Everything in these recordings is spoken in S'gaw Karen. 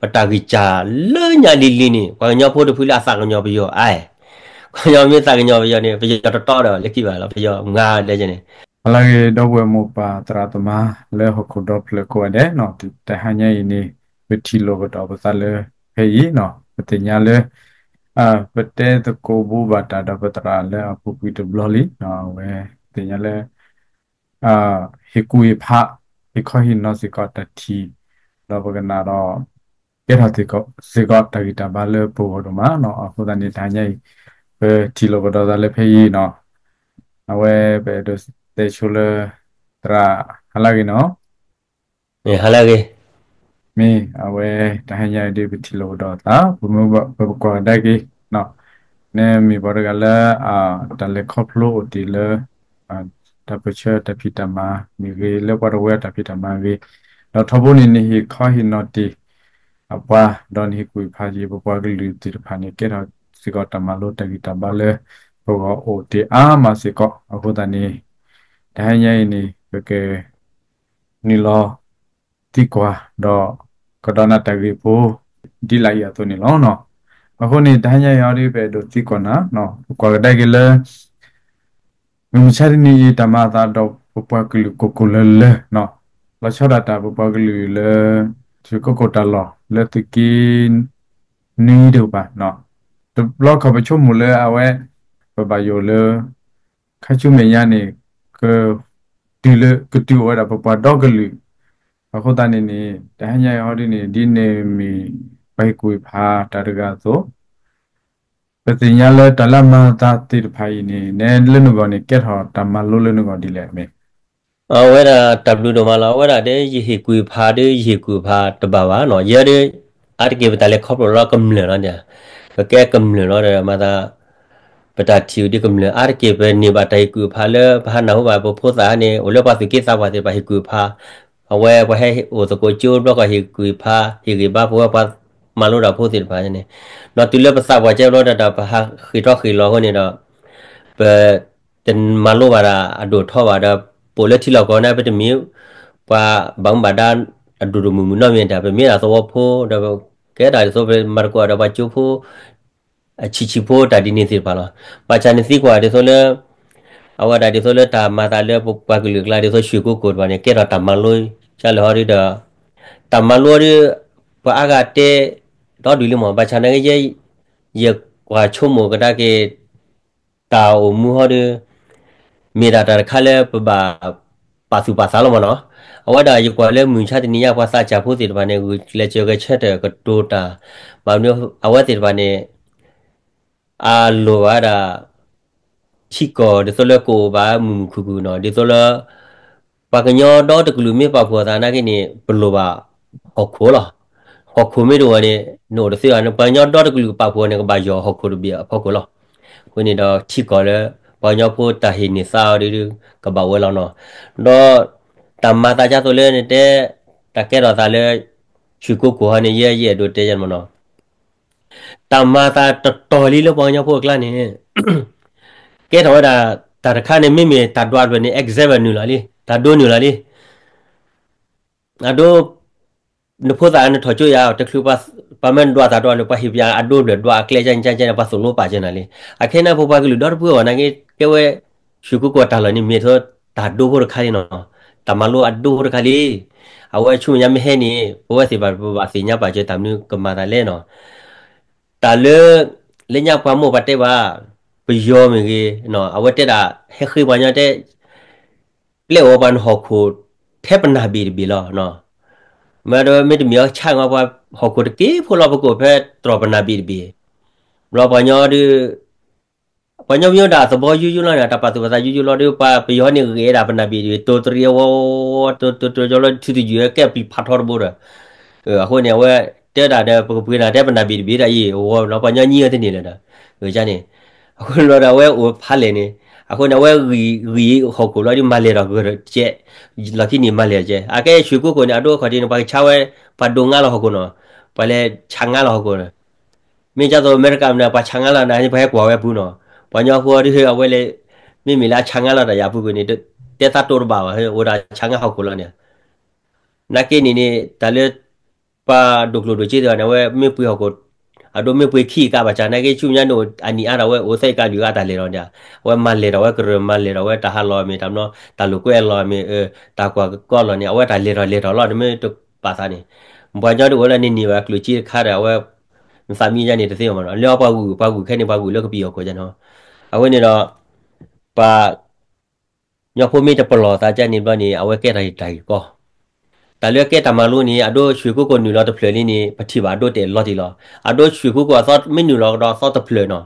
ပတၢ်ဂံၢ်စၢ်လၢညါလံၤလံၤန့ၣ် ပှၤကညီဖိတဖုလၢအသးကညီၤပယီၤအါ, ပှၤကညီမ့ၢ်သးကညီၤပယီၤန့ၣ် ပယီၤတတီဒီးလၢခံဘၣ်လီၤ ပယီၤမၤဒ်န့ၣ်. ဟါလၢအဂ့ၤဒီပုၢ်ဝဲၢ်မိၢ်ပၢ်သရၣ်သမါလၢဟီၣ်ခိၣ်ဒီဖျၢၣ်ကိးဂၤဒဲးနီၤ, တဟါညါအံၤန့ၣ် ပထံၣ်လိာ်ကဒီးပသးလၢဖဲအံၤနီၤ, ပသ့ၣ်ညါလၢ ပတဲသကိးဘူးဘၣ်တၢ်ဒီးပသရၣ်လၢအပူၤကွံာ်တဘျီလံ, အဝဲသ့ၣ်ညါလၢ ဟ့ၣ်ကူၣ်ဟ့ၣ်ဖး ဟ့ၣ်ခီဟ့ၣ်နီၤစ့ၢ်ကီးတၢ်ထံၣ်, ဒီးပကနၣ်ဒီး ကဲထီၣ်စ့ၢ်ကီးတၢ်ဂံၢ်တၢ်ဘါလၢပဂီၢ်ဒိၣ်မးနီၤ, အဃိသတးန့ၣ် တဟါညါအံၤ ပထံၣ်လိာ်ကဒီးသးလၢဖဲအံၤနီၤ, အဝဲပအဲၣ်ဒိးတဲဆိလၢ သရၣ် ဟါလၢအဂ့ၤနီၤ ဟါလၢအဂ့ၤ, မ့ၢ်အဝဲ တဟါညါအံၤဒ်ပထံၣ်လိာ်ကဒီးသး ပမ့ၢ်ပကွၢ်ကဒါက့ၤ နမ့ၢ်ပှၤတဂၤလၢ တၢ်လဲၤခီဖျိအိၣ်တ့ၢ်လၢ တၢ်ပၢၢ်ဆၢတၢ်ဖံးတၢ်မၤမ့ၢ်ဂ့ၤ လၢပှၤတဝၢတၢ်ဖံးတၢ်မၤဂ့ၤ, ဒီးထီဘိန့ၣ် နဟ့ၣ်ခီဟ့ၣ်နီၤတ့ၢ် အပှၤ ဒီးနဟ့ၣ်ကူၣ်ဟ့ၣ်ဖးယံၤ ပပှၤကလုာ်သ့ၣ်တဖၣ်န့ၣ် ကဲထီၣ်စ့ၢ်ကီးတၢ်မၤလိတၢ်ဂံၢ်တၢ်ဘါလၢ ပဂီၢ်အိၣ်တ့ၢ်အါမးစ့ၢ်ကီး, အဃိသတးန့ၣ် တဟါညါအံၤန့ၣ် ပက နုာ်လီၤသံကွၢ်ဒီး ကဒီးနၤတၢ်ဂ့ၢ်ဖိ ဒ်လာ်အံၤအသိးန့ၣ်လီၤ. အဃိန့ၣ် တဟါညါအံၤဟီဒ် ပအဲၣ်ဒိးသံကွၢ်နၤ, ပကွၢ်ကဒါက့ၤလၢ မုၢ်မဆါတနံၤအံၤ တၢ်မၤအသးဒီးပပှၤကလုာ်ကိၢ်ကိၢ်လၢၤလၢၤ, လီၤဆီဒၣ်တၢ်ပပှၤကလုာ်လၢ ထံကိၢ်ကိၢ်တၢ်လီၢ်လၢသုးက့ နွံတကပၤ, တဘျီခီပဆိကမိၣ်လၢအဝဲ ပဘၣ်ယိၣ်လၢ ခါဆူမဲာ်ညါန့ၣ် က တုၤလၢကတုၤအိၣ်ဝဲဒၣ်ပပှၤဒီကလုာ်, အဃိသတးန့ၣ်န့ၣ် တဟါညါအံၤဟီဒ်န့ၣ် ဒ်န့ၣ်မ့ၢ်ပှၤဟ့ၣ်ကူၣ်ဟ့ၣ်ဖးတၢ်တဂၤအသိး, ပသ့ၣ်ညါလၢတၢ်လၢအမၤအသးသ့ၣ်တဖၣ်အံၤန့ၣ် နဲလၢနဂီၢ်န့ၣ် ကဲထီၣ်တၢ်မၤလိလၢနဂီၢ်ဒ်လဲၣ်မ့ၢ် အဝဲဒၣ်တၢ်ဘျုးဒိၣ်မးလီၤ. အဝဲဒၣ်ဒီး ယဟ့ၣ်ကူၣ်ဟ့ၣ်ဖးဒီး ယဟ့ၣ်ကူၣ်ဟ့ၣ်ဖးတဘၣ်ဘၣ်နီၤ. ယဲဒၣ် အါတက့ၢ်ပတၢ်လဲၤခီဖျိလီၤကမျၢၢ်လီၤန့ၣ်, ပကဲကမျၢၢ်လီၤဒီးမၤသး ပတၢ်ထံၣ်ဒ်ကမျၢၢ် အါတက့ၢ်ပန့ၢ်ဘၣ်တၢ်ဟ့ၣ်ကူၣ်ဟ့ၣ်ဖးလၢ ပဟးနၢ်ဟူဘၣ်ပဖိသၣ်န့ၣ် အိၣ်လၢပှၤသူၣ်က့သးပှၢ်သ့ၣ်တဖၣ်ဟ့ၣ်ကူၣ်ဟ့ၣ်ဖး, အဝဲပှၤဟဲအိၣ်သကိးကၠိဘျီကီၢ်ဟ့ၣ်ကူၣ်ဟ့ၣ်ဖး ဟ့ၣ်ဂံၢ်ဘါပဝဲပှၤမၤလိတၢ်ဖိသ့ၣ်တဖၣ်န့ၣ်, ဒီးတုၤလၢပသးပှၢ်ကဲဘျီဒီး တၢ်ပဟးဃ့ၢ်ထီၣ်ဃ့ၢ်လီၤအဃိန့ၣ်ဒီး ပ တမၤလိဘၣ်ဒၣ်အဒိၣ်ထီဘၣ်ဒီး ပအိၣ်လၢထံလီၢ်ကီၢ်န့ၣ် ပတမ့ၢ် ပှၤဘၣ်မူဘၣ်ဒါအဒိၣ်ဒိၣ်မုၢ်မုၢ်နီတမံၤတၢ် ပမ့ၢ်ဒၣ်သဝီဖိဒီး ကဲဒၣ်ဒ်သိးပမၤသကိးဒီးပှၤကၠိဖိ အဆံးဆံးဖိတၢ်ဒ်န့ၣ်သ့ၣ်တဖၣ်လီၤ. ဘၣ်ဆၣ်န့ၣ်သံကွၢ်ဒ်သိးလၢ အဝဲဒၣ်ဒ်သိးလၢတၢ်မၤသးလၢပပှၤကလုာ်အကျါ ဒ်သိးရွှေကုက္ကိုတဖၣ်န့ၣ် ကဲထီၣ်တၢ်မၤလိ ကလဲာ်ဟီဒ်ဒီး တၢ်မၤလိဒီး ပှၤအါဂၤတဲ ဒီဒုးလံမး ဘၣ်ဆၣ်နာ်က့ ယဲ ယကွၢ်ဆိကမိၣ်ကဒါက့ၤ တၢ်အိၣ်မူဟီဒီး မ့ၢ်ဒၣ်တၢ်တခါလၢပဘၣ်ပာ်သူၣ်ပာ်သးလီၤမးနီၤ. အဝဲဒၣ်ယကွၢ်လၢမုၢ်မဆါတနံၤညါ ပှၤသးစၢ်ဖိသ့ၣ်တဖၣ်န့ၣ် ဂုာ်ကျဲးစၢးဂဲၤဆၢထၢၣ်ကတိၤတၢ် ဘၣ်မနုၤအဝဲသ့ၣ်တဖၣ်န့ၣ် အလိၣ်ဘၣ်ဝဲဒၣ် ထံကီၢ်ဒ်သိးလၢကအိၣ်ဘၣ်မုာ်မုာ်ခုၣ်ခုၣ်နီၤ ဒ်သိးလၢ ပှၤကညီဒီတကလုာ်မ့ၢ်ပာ်ဖှိၣ်အသးနာ်က့န့ၣ် ပလိၣ်ဘၣ်ဟီၣ်ခိၣ်လီၤ. ဟီၣ်ခိၣ်မ့ၢ်တအိၣ်န့ၣ် နအိၣ်တသ့ဘၣ်န့ၣ် ပှၤကညီဒီတကလုာ်ကပာ်ဖှိၣ်န့ၣ် ကဘၣ်ယီၢ်ဟီၣ်ခိၣ်တဘ့ၣ်အဖီခိၣ်လီၤ. အဃိန့ၣ်ဒီးထံကီၢ်လၢ ပှၤကညီဖိတၢ်ဟ့ၣ်န့ၢ်သါအီၤဒ် ကဘၣ်ဝဲလီၤနီၤ. ဒီးတၢ်မၤသးဒ်သိးလၢနတဲ တၢ်ကဲထီၣ်သးလၢ ရွှေကုက္ကိုဟီန့ၣ် ယဲယအဲၣ်ဒိးတဲယဲမးနီၤ တၢ်မၤသးတတီၤလံလၢပှၤကညီဖိအကျါန့ၣ် ကဲထီၣ်ဝဲဒၣ် တၢ်တခါန့ၣ် မ့မ့ၢ်တၢ်ဒွးတဖျၢၣ်န့ၣ် exact နုာ်လီၤလံ တၢ်ဒိနုာ်လီၤလံ အဒိ နဖိသၣ်နထီၣ်ကၠိယၤ တချုးပှၤမ့ၢ်ဒွးတၢ်ဒွးလၢပှၤဟ့ၣ်ပှၤအဒိတဖျၢၣ် ဒွးအကျဲကန့ၣ်ကန့ၣ် ပှၤသိၣ်လိပာ်စၢၤနၤလံ. အခဲန့ၣ် ပပှၤကလုာ်ဒီတဖုအဂီၢ်နာ်က့ ကဲဝဲ ရွှေကုက္ကိုတၢ်လီၢ်န့ၣ် မ့ၢ်ထီၣ်တၢ်ဒိဖိတခါလံနီၤ တၢ်မၤလိအဒိဖိတခါလံ. အဝဲဆူမဲာ်ညါမ့ၢ်ဟဲန့ၣ် ပဝဲသ့ၣ်တဖၣ် ပဘၣ်သ့ၣ်ညါပာ်စၢၤတၢ်မနုၤကမၤသးလဲၣ်နီၤ တၢ်လၢ လၢညါပှၤမိၢ်ပှၤတဲဘၣ် ပယီၤမ့ၢ်ဂ့ၤ အဝဲတဲဒၣ် ဟဲဃ့ပှၤကညီတဲ ပျဲအိၣ်ပှၤနဟီၣ်ခိၣ် ထဲပနၢ်ဘ့ၣ်တဘ့ၣ်လီၤ. မ့ၢ်ဒီးမ့တမ့ၢ်အီၤဆါအီၤပှၤဟီၣ်ခိၣ်တက့ၢ်ဖိလီၤ ပကအိၣ်ဖဲတြီၢ်ပနၢ်ဘ့ၣ်တဘ့ၣ် ဘျီပှၤကညီဒုး ပှၤကညီမ့ၢ်အိၣ်ဒၣ်သဘီယူယူလီၤန့ၣ် တၢ်ပာ်သူၣ်ပာ်သးယူယူလီၤဒီး ပှၤပယီၤန့ၣ်ဂ့ၤဒၣ်ပနၢ်ဘ့ၣ်တဘ့ၣ် တိၢ်တရံးအဝီဝီ တိၢ်တိၢ်တိၢ်လီၤ ထုတယုၢ်ကဲပျံၤဖးထီတဘိဒီး အဃိန့ၣ် အဝဲတဲဒၣ်ဒီး ပကပှ့ၤနၤတဲပနၢ်ဘ့ၣ်တဘ့ၣ်ဒၣ်အံၤ အဝီလီၤ ပှၤကညီညီအီၤတန့ၢ်လၢၤဒီး န့ၣ် အဃိလီၤဒီးအဝဲအိၣ်ဖးလဲၢ်န့ၣ် အဃိန့ၣ် အဝဲဂံၢ်ဂံၢ်ဟီၣ်ခိၣ်လီၤဒီးမၤလဲၢ်ဒီးဂၢၢ်ဒီးကဲ လီၢ်ခံန့ၣ်မၤလဲၢ်ကဲ အကဲရွှေကုက္ကိုန့ၣ် အဒိအခီၣ်ထံးန့ၣ် ပှၤကဆါဝဲ ပှၤဒိငါလီၤဟီၣ်ခိၣ်နီၤ ပှၤလဲၤဆါငါလီၤဟီၣ်ခိၣ်နီၤ မ့ၢ်ကသိးအမဲရကၤမနုၤ ပှၤဆါငါလီၤနၤ ပှၤဟဲကွၢ်ဝဲပူၤနီၤ ပှၤကညီဖိဒ်အဝဲလဲၤ မ့မ့ၢ်လၢအဆါငါလီၤတၢ်ယၤပူၤကွံာ်န့ၣ် တဲသးတိၢ်တဘၣ်ဘၣ် အိၣ်ဒၣ်ဆါငါဟီၣ်ခိၣ်လီၤန့ၣ် နာ်က့န့ၣ်န့ၣ် တၢ်လၢ ပှၤဒိၣ်ကျိၣ်ဒိၣ်စ့သ့ၣ်တဖၣ်န့ၣ် အဝဲမ့ၢ်ပှ့ၤဟီၣ်ခိၣ်, အဒိမ့ၢ်ပှ့ၤခံကါဘၣ်ဆၣ် နာ်က့ဆူညါန့ၣ် အနံၣ်အါထီၣ်ဝဲအိၣ်သၢကါလွံၢ်ကါတၢ်လဲၤထီၣ်န့ၣ်, အဝဲမၤလဲၤထီၣ်ဝဲကရၢ မၤလဲၤထီၣ်ဝဲတၢ်ဟးလီၤမ့ၢ်တၢ်မနီၤ တၢ်လိာ်ကွဲအလီၢ်မ့ၢ် တၢ်ကွၢ်ကီလီၢ်န့ၣ် အဝဲတၢ်လဲၤထီၣ်လဲၤထီၣ်လီၤ နမ့ၢ်တပာ်သးန့ၣ်, ပှၤကညီတအိၣ်လၢနနံၣ်ဘၣ်ကျိၣ်စ့တခါဒီး အဝဲ နသးမံယါန့ၣ်တသ့ဘၣ်မနီၤ လၢအပှၤဂုာ် ပှၤဂုာ်ခဲန့ၣ် ပှၤဂုာ်လၢကပံာ်အီၣ်ခိၣ်ယါန့ၣ်, အဝဲန့ၣ်ဒီး ပှၤ ကညီဖိမ့ၢ်တပလီၢ်သးကန့ၣ်ဘျီန့ၣ် အဝဲကဲထီၣ်တၢ်ဂ့ၢ်ကီ, တၢ်လၢကဲတၢ်မၤလိန့ၣ် အဒိၣ်ရွှေကုက္ကိုနုာ်လီၤတဖျၢၣ်လံန့ၣ် ပထံၣ်ဘၣ်အဒိၣ်တဲာ်လီၤတံၢ်လီၤ, အဒိၣ်ရွှေကုက္ကိုအသီမ့ၢ်နုာ်လီၤကဒီးအသီတဖျၢၣ်နီၤ,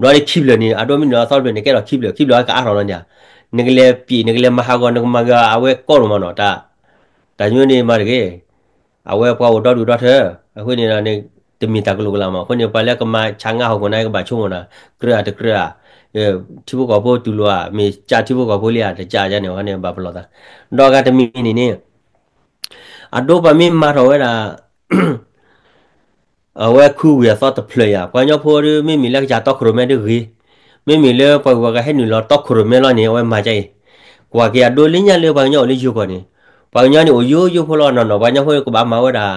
ဘျီန့ၣ်ခံဖျၢၣ်န့ၣ် အဒိၣ်မ့ၢ်နုာ်လီၤအသီတဖျၢၣ်န့ၣ် ကဲထီၣ်ခံဖျၢၣ် ခံဖျၢၣ်အကအါထီၣ်လီၤန့ၣ်, နကလဲၤပံာ် နကလဲၤမၤဟးဂီၤ နကမၤဂ့ၤအဝဲကီဒိၣ်မးနီၤ, တၢ်ညိန့ၣ်မၤတဂ့ၤ အဝဲပှၤအိၣ်ဒီဒူၣ်ဒီထၢ, အဃိန့ၣ်ဒီး တမ့ၢ်တၢ်ကလိာ်ကလၤမး, အဃိန့ၣ် ပှၤလၢကမၤဆါငါဟီၣ်ခိၣ်န့ၣ် ကဘၣ်ဆိကမိၣ်နီၤ, ကြၢးဧါတကြၢးဧါ, ထံဖိကီၢ်ဖိတူၢ်လိာ်ဧါ, မ့ၢ်ကၢထံဖိကီၢ်ဖိလံဧါ တကၢ်ယါန့ၣ် အဝဲန့ၣ်ဘၣ်ပလီၢ်သး, ဒီးအဂၤတမံၤန့ၣ်န့ၣ် အဒိပှၤမ့ၢ်မၤထီၣ်ဝဲဒၣ် အဝဲခူဝ့ၢ်အသီတဖျၢၣ်ယါ, ပှၤကညီဖိဒီး မ့မ့ၢ်လၢကစၢ်တီခိၣ်ရိၣ်မဲဒ်ဂ့ၤ, မ့မ့ၢ်လၢပှၤဂုၤပှၤဂၤဟဲနုာ်လီၤတီခိၣ်ရိၣ်မဲလီၤန့ၣ် အဝဲမၤကါအံၤ, ကွၢ်က့ၤအဒိလၢညါလၢပှၤကညီအိၣ်လၢယိၤကီၢ်န့ၣ်, ပှၤကညီန့ၣ်အိၣ်ယိယိဖိလီၤနီၢ်နီၢ်, ပှၤကညီဖိကဘၣ်မၤဝဲဒၣ်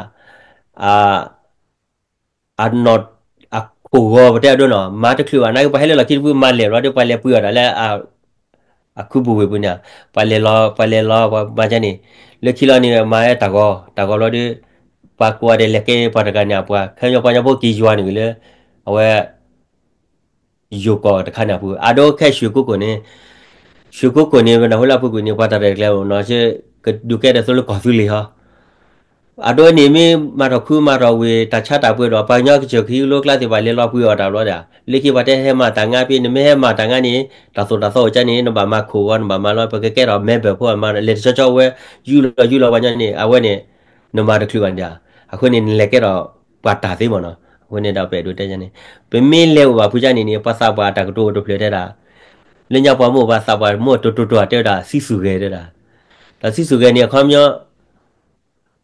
အနီၢ် အခိၣ်ဂီၤပတဲအဒိနီၤ, မၤတချုးဘၣ် နာ်က့ပှၤဟဲလၢလီၢ်ခံတဖုမၤလဲၢ်ဘျီဒီး ပှၤလဲၤပှ့ၤအီၣ်တၢ်လၢ အခုပူၤဝ့ၢ်ပူၤန့ၣ်, ပှၤလဲၤလီၤ ပှၤလဲၤလီၤ ပှၤမၤကါန့ၣ်, လၢခံလီၤန့ၣ် မၤဝဲတၢ်ဂီၤ တၢ်ဂီၤဘျီဒီး ပှၤကိးဂၤဒဲးလဲၤကဲပှၤတဂၤန့ၣ် အပှၤ ခဲညီပှၤကညီဖိက့ၤယွၤန့ၣ်ဂ့ၤလၢ အဝဲ ယိၤကီၢ်တခါန့ၣ်အပူၤ, အဒိခဲၣ်ရွှေကုက္ကိုန့ၣ်, ရွှေကုက္ကိုန့ၣ် ပနၢ်ဟူလၢအပူၤကွံာ်န့ၣ် ပှၤတၢ်ရဲၣ်တၢ်ကျဲၤအိၣ်နီၤ, ကဒုးကဲထီၣ်သိလၢကီၢ်သူလ့ၤဟီ, အဒိန့ၣ်မ့ၢ်မၤထီၣ်ခူမၤထီၣ်ဝ့ၢ် တၢ်ဆါတၢ်ပှ့ၤဒီး ပှၤကညီကစၢၢ်ကဟံးလိကျါသ့ၣ်တဖၣ်လဲၤလီၤပှ့ၤအီၣ်တၢ်ဘျီဒီး လၢခံပှၤတဲဟဲမၤတၢ်ငါဖဲ နမ့ၢ်ဟဲမၤတၢ်ငါန့ၣ် တၢ်သိၣ်တၢ်သီအိၣ်ကါန့ၣ် နဘၣ်မၤခိၣ်ဂီၤ နဘၣ်မၤလီၤ ပကကဲထီၣ်မဲဘၢၣ်ဖိအမၤ လဲၤတဆီဆီဝဲ ယူၢ်လီၤယူၢ်လီၤပှၤကညီန့ၣ် အဝဲန့ၣ် နမၤတချုးဘၣ်န့ၣ်, အဃိန့ၣ် နလဲၤကဲထီၣ်ပှၤတၢ်သ့မ့ၢ်နီၤ, အဃိန့ၣ်ဒီးပအဲၣ်ဒိးတဲန့ၣ်, ပမ့ၢ်လဲၤအိၣ်ဘၣ်ဖုကါန့ၣ်န့ၣ် ပှၤသးပှၢ်အတၢ်ကတိၤအိၣ်တဖျၢၣ်တဲဒၣ်, လၢညါပှၤမ့ၢ်အိၣ်ပှၤသးပှၢ်မ့ၢ်အိၣ်တိၤတိၤတိၤတဲဝဲဒၣ် သံသူၣ်ဂဲၤတဲဒၣ်, ဒီးသံသူၣ်ဂဲၤန့ၣ် အခီပညီ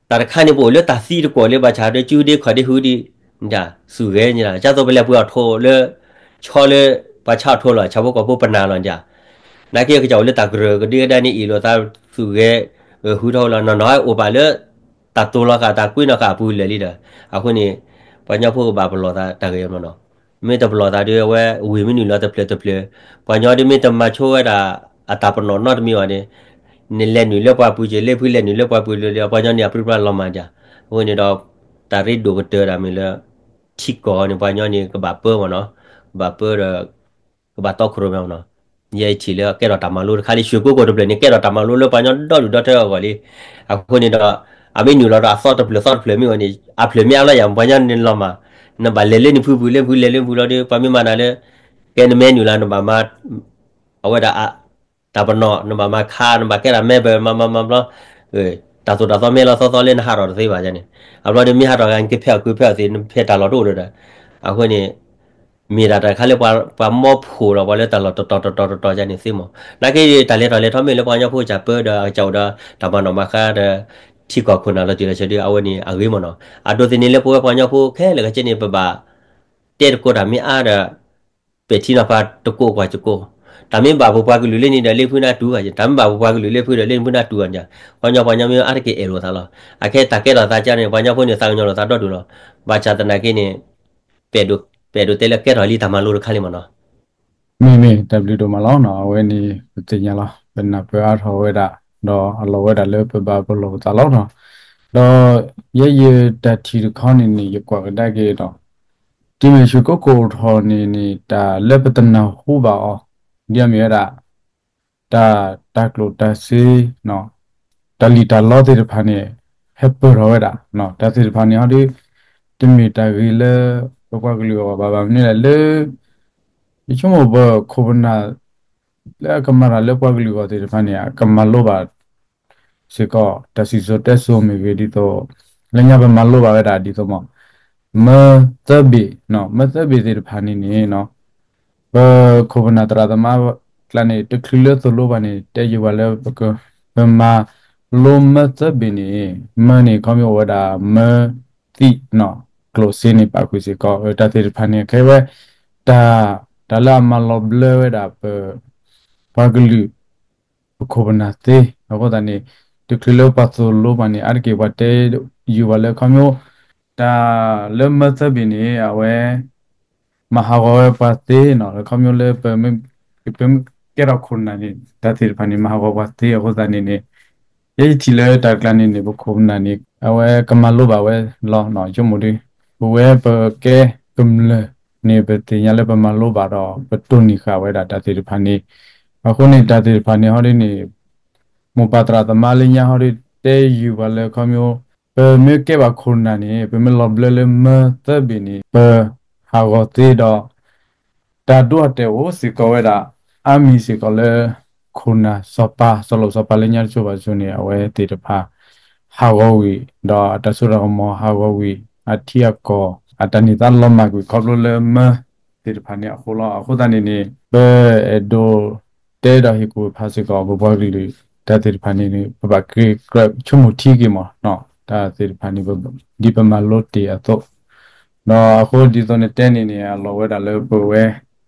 တၢ်တခါန့ၣ် ပအိၣ်လၢတၢ်သံတကွီၢ်လၢဘၣ်ဆၣ်ဒီး ကၠူဒ့ခီၣ်ဒ့ဟူဒံး, သူၣ်ဂဲၤန့ၣ်ဒၣ် ကသိးပလဲၤပှ့ၤအီၣ်ထိၣ်လၢ ဆီလၢ ပှၤဆါအီၣ်ထိၣ်လီၤ ဆၣ်ဖိကီၢ်ဖိပနၢ်လီၤန့ၣ်, နာ်က့ကစၢ်အိၣ်လၢတၢ်ကရၢၢ်ကဒံကဒါန့ၣ် အ့ၣ်လိာ်သးသူၣ်ဂဲၤ ဟုထီၣ်လီၤ နီၢ်နီၢ်အိၣ်ဘၣ်လၢ တၢ်တိၤလီၤဃာ် တၢ်ကွံနီၢ်ဃာ်အပူၤလၢာ်လံဒီး အဃိန့ၣ် ပှၤကညီဖိကဘၣ်ပလီၢ်သးတၢ်ဂ့ၢ်မ့ၢ်နီၤ, မ့ၢ်တပလီၢ်သးဒီး အဝဲဝ့ၢ်မ့ၢ်နုာ်လီၤတဖျၢၣ်တဖျၢၣ်, ပှၤကညီဒ်မ့ၢ်တမၤဆိဝဲဒၣ် အတၢ်ပနီၣ်နီတမံၤဘၣ်န့ၣ်, နလဲၤနုာ်လၢပှၤပူၤက့ၤ လၢဖုလဲၤနုာ်လၢပှၤပူၤလၢ ပှၤကညီန့ၣ် အပြံပြါလီၤမၢ်ဒၣ်, အဃိန့ၣ်ဒီး တၢ်ရ့ဒိၣ်ကတၢၢ်ဒၣ်မ့ၢ်လၢ ထံကီၢ်န့ၣ် ပှၤကညီန့ၣ် ကဘၣ်ပၢမ့ၢ်နီၤ, ကဘၣ်ပၢဒီး ကဘၣ်တီခိၣ်ရိၣ်မဲမ့ၢ်နီၤ, ယဲအံၤထံၣ်လၢကဲထီၣ်တၢ်မၤလိတခါလံ ရွှေကုက္ကိုတဖျၢၣ်န့ၣ် ကဲထီၣ်တၢ်မၤလိလၢပှၤကညီဒီဒူၣ်ဒီထၢအဂီၢ်လံ, အဃိန့ၣ်ဒီး အမ့ၢ်နုာ်လီၤဒီးအသီတဖျၢၣ်သီတဖျၢၣ်မ့ၢ်ဝဲန့ၣ် အဖျၢၣ်မ့ၢ်အါလီၤယၤ ပှၤကညီန့ၣ်လီၤမၢ်, နဘၣ်လဲၤလၢနဖုပူၤလၢနဖုလဲၤလၢနဖုလီၤဒီး ပှၤမ့ၢ်မၤနၤလၢ ကဲနမ့ၢ်နုာ်လီၤ နဘၣ်မၤ အဝဲဒၣ် တၢ်ပနီၣ် နဘၣ်မၤခါ နဘၣ်ကဲတၢ်မဲဘၢၣ် မၤမၤမၤဘျီ တၢ်သိၣ်တၢ်သီမ့ၢ်လီၤသီသီလၢနဟးထီၣ်တသ့ဘၣ်န့ၣ်, အဘျီဒီးမ့ၢ်ဟးထီၣ်ဂၤ နကဖဲးအီၣ်ကုဖဲးအီၣ်သ့ၣ် နဖဲးတၢ်လီၢ်တအိၣ်ဒီး, အဃိန့ၣ် မ့ၢ်ဒၣ်တၢ်တခါလၢပှၤမီၢ်ဖိးဒီးပှၤလၢတၢ်လီၢ်တတီၤတတီၤတတီၤယါန့ၣ်သ့မ့ၢ်, နာ်က့တၢ်လဲၤထီၣ်လဲၤထီမ့ၢ်လၢပှၤကညီဖိကစၢ်ပၢဒီးအကစၢ်အိၣ်ဒီး တၢ်မၤနီၣ်မၤဃါဒီး ထံကီၢ်ခိၣ်နၢ်လီၤတံၢ်လီၤဆဲးဒီး အဝဲန့ၣ်အဂ့ၤမ့ၢ်နီၤ, အဒိးသန့ၤလၢပဝဲပှၤကညီဖိခဲလၢာ်ခဲဆ့န့ၣ် ပဘၣ် တဲတကိးတၢ်မ့ၢ်အါဒီး ပဲာ်ထံနီၤဖးတကိးကွၢ်တကိး, တၢ်မ့ၢ်ဘၣ်ပပှၤကလုာ်လၢန့ၣ်ဒီး လၢဖုနၢ်တူၢ်ဂၤ, တၢ်မ့ၢ်ဘၣ်ပပှၤကလုာ်လၢဖုဒီး လၢဖုနၢ်တူၢ်ဂၤန့ၣ်, ပှၤကညီပှၤကညီမ့ၢ်အါတက့ၢ်အဲၣ်လိာ်သးလီၤ, အခဲတၢ်ကဲထီၣ်သးကါန့ၣ် ပှၤကညီဖိန့ၣ် သးကညီၤလိာ်သးဒီဒူၣ်လီၤ, ဘၣ်ဆၣ်သနာ်က့န့ၣ် ပအဲၣ်ဒိးတဲလၢကဲထီၣ်လံတၢ်မၤလိတခါလံမ့ၢ်နီၤ. မ့မ့ၢ်တၢ်ဘျုးဒိၣ်မးလီၤနီၤ, အဝဲန့ၣ် ပသ့ၣ်ညါလီၤ, ပနၢ်ပၢၢ်အါထီၣ်ဝဲဒၣ်, ဒီးအလီၢ်ဝဲဒၣ်လၢပဘၣ်ပလီၢ်ပသးလီၤနီၤ, ဒီးယဲယတၢ်ထံၣ်တခီန့ၣ်န့ၣ် ယကွၢ်ကဒါက့ၤဒီး တုၤမ့ၢ်ရွှေကုက္ကိုထီၣ်န့ၣ်န့ၣ် တၢ်လၢပတနၢ်ဟူဘၣ်အီၤ, ဒ်အမ့ၢ်ဝဲဒၣ် တၢ် တၢ်ကျိၣ်တၢ်စ့ တၢ်လံၣ်တၢ်လီသ့ၣ်တဖၣ်န့ၣ် ဟဲပၢၢ်ထီၣ်ဝဲဒၣ်, တၢ်သ့ၣ်တဖၣ်န့ၣ်ဟီဒီး တမ့ၢ်တၢ်ဂ့ၤလၢ ပပှၤကလုာ်အဂီၢ်ဘၣ်, ဘၣ်မနုၤလဲၣ်လၢ ယဆိကမိၣ်ပခိၣ်ပနၢ် လၢအကမၤတၢ်လၢပှၤကလုာ်အဂီၢ်သ့ၣ်တဖၣ်န့ၣ် အကမၤလိဘၣ်စ့ၢ်ကီး တၢ်စံၣ်စိၤတဲစိၤမ့ၢ်ဂ့ၤဒ်သိး လၢညါပမၤလိဘၣ်ဝဲဒၣ်ဒ်သိးမ့ၢ် မၢသၢဘ့ၣ်, မၢသၢဘ့ၣ်သ့ၣ်တဖၣ်န့ၣ်န့ၣ် ပခိၣ်ပနၢ်သရၣ်သမါကျါန့ၣ် တချုးလၢသိၣ်လိပှၤန့ၣ် တဲယုာ်ပှၤလၢ ပမၤလိမၢသၢဘ့ၣ်န့ၣ် မၢန့ၣ် ခီမ့ၢ်အိၣ်ဝဲဒၣ်မၢသံး ကျိၣ်စ့န့ၣ် ပာ်ကွံာ်စ့ၢ်ကီး တၢ်သ့ၣ်တဖၣ်န့ၣ် ခဲဝဲ တၢ် တၢ်လၢအမၤလီၤဘျၢဝဲဒၣ်ပ ပှၤကလုာ် ပခိၣ်ပနၢ်သ့ အဃိသတးန့ၣ် တချုးလၢပှၤသိၣ်လိပှၤန့ၣ် အါတက့ၢ်ပှၤတဲယုာ်ပှၤလၢခီမ့ၢ် တၢ်လၢမၢသၢဘ့ၣ်န့ၣ် အဝဲ မၤဟးဂီၤဝဲပှၤသ့နီၤ, ခီဖျိလၢ ပမ့ၢ်ကဲထီၣ်ခိၣ်နၢ်န့ၣ် တၢ်သ့ၣ်တဖၣ်န့ၣ် မၤဟးဂီၤပှၤသ့အဃိသတးန့ၣ်န့ၣ် ယဲယထံၣ်လၢတၢ်ကျါန့ၣ်န့ၣ် ပခိၣ်ပနၢ်န့ၣ် အဝဲကမၤလိဘၣ်ဝဲလီၤနီၤ, ဆိကမိၣ်ဒ် ပဝဲပကဲကမျၢၢ်န့ၣ် ပသ့ၣ်ညါလၢပမၤလိဘၣ်ဒီး ပတိၢ်နီၣ်ဃာ်ဝဲဒၣ်တၢ်သ့ၣ်တဖၣ်န့ၣ်, အဃိန့ၣ် တၢ်သ့ၣ်တဖၣ်န့ၣ် ဟီဒ်န့ၣ် မိၢ်ပၢ်သရၣ်သမါလၢညါဟီဒ်တဲယုၢ်ပှၤလၢခီဖျိ ပမ့ၢ်ကဲဘၣ်ခိၣ်နၢ်န့ၣ် ပမ့ၢ်လီၤဘျၢလၢမၢသၢဘ့ၣ်န့ၣ် ပဟးဂီၤသ့ဒီး တၢ်ဒိအတဲာ်အိၣ်စ့ၢ်ကီးဝဲဒၣ် အါမံၤစ့ၢ်ကီးလၢ ခိၣ်နၢ်စီၤပၤ စီၤလိၣ်စီၤပၤလၢညါတစိၤဘၣ်တစိၤန့ၣ် အဝဲသ့ၣ်တဖၣ် ဟးဂီၤဝံၤ ဒီးအတၢ်စိတၢ်ကမီၤဟးဂီၤဝံၤ အထံအကီၢ် အတၢ်န့ၢ်သါလီၤမၢ်ကွံာ်ခီဖျိလၢမၢသ့ၣ်တဖၣ်န့ၣ်အဃိလီၤ. အဃိသတးန့ၣ်န့ၣ် ပအဲၣ်ဒိးတဲဒီးဟ့ၣ်ကူၣ်ဖးစ့ၢ်ကီး ပပှၤကလုာ်တၢ်သ့ၣ်တဖၣ်န့ၣ်န့ၣ် ပဘၣ်က့ၤကြၢးဆိကမိၣ်ထံက့ၤမးနီၤ, တၢ်သ့ၣ်တဖၣ်န့ၣ် ဒ်ပမၤလိတ့ၢ်အသိး, ဒီးအဃိဒ်သိးနတဲန့ၣ်န့ၣ် အလီၢ်ဝဲဒၣ်လၢပဝဲ